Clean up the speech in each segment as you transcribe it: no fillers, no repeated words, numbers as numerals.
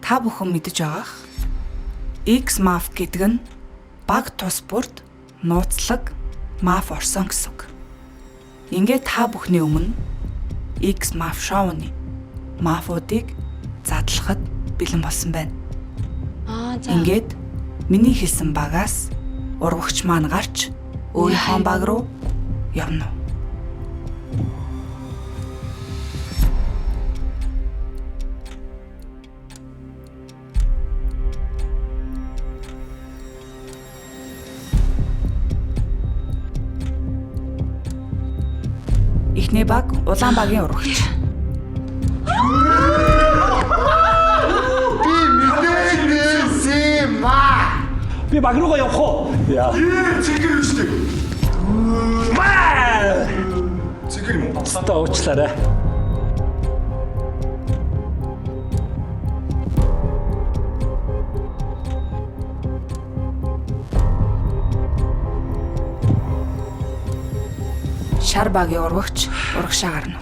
Та бүхэн мэдэж байгаах X маф гэдэг нь баг тус бүрт нууцлаг маф орсон гэсэн үг. Ингээд та бүхний өмнө X маф шоуны мафуудыг задлахад бэлэн болсон байна. Аа за. Ингээд миний хэлсэн багаас урвагч маань гарч өөрийнхөө баг руу явна. Эхний баг улаан багийн урвагч. Би мэдээдсэн юм аа. Би баг руугаа явах уу? Яа. Цэгэр биш үү? Цэгэр юм уу? Стаа уучлаарай. Шар багийн урвагч урагшаа гарна.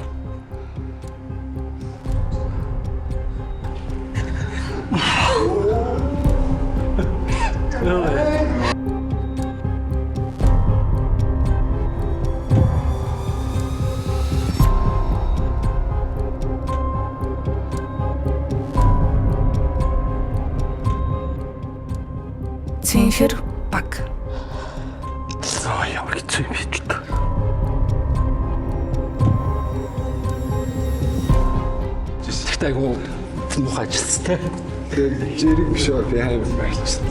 Цэнхэр баг. Аа ямар хэцүү юм бэ ч гэдэг. Тэгтээ айгу муухай ажилтсан те. Тэгээд жирэг биш үү? Би хайр байлчихсан.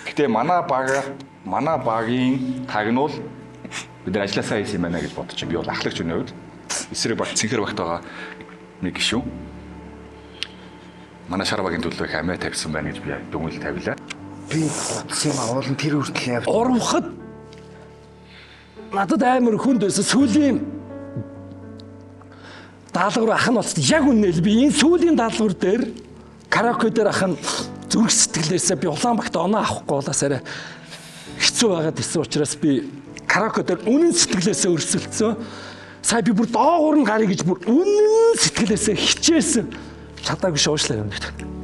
Гэтэ манай баг манай багийн тагнуул бид нар ажилласаа хийсэн юм байна гэж бодчих. Би бол ахлагч хүний хувьд эсрэг баг цэнхэр багт байгаа нэг гишүүн. Манай шар багийн төлөө их амиа тавьсан байна гэж би дүгнэлт тавилаа. Би утсан юм аа. Уул нь тэр хүртэл явж. Урвахад надад амар хүнд байсан сүүлийн даалгавар ах нь болсон. Яг үнэ л би энэ сүүлийн даалгавар дээр караоке дээр ах нь зүрх сэтгэлээсээ би улаан багт оноо авахгүй болоос арай хэцүү байгаад исэн учраас би караоке дээр үнэн сэтгэлээсээ өрсөлдсөн. Сая би бүр доогуур нь гарыг гэж бүр үнэн сэтгэлээсээ хичээсэн. Чадаагүй шуушлаа юм гэдэг.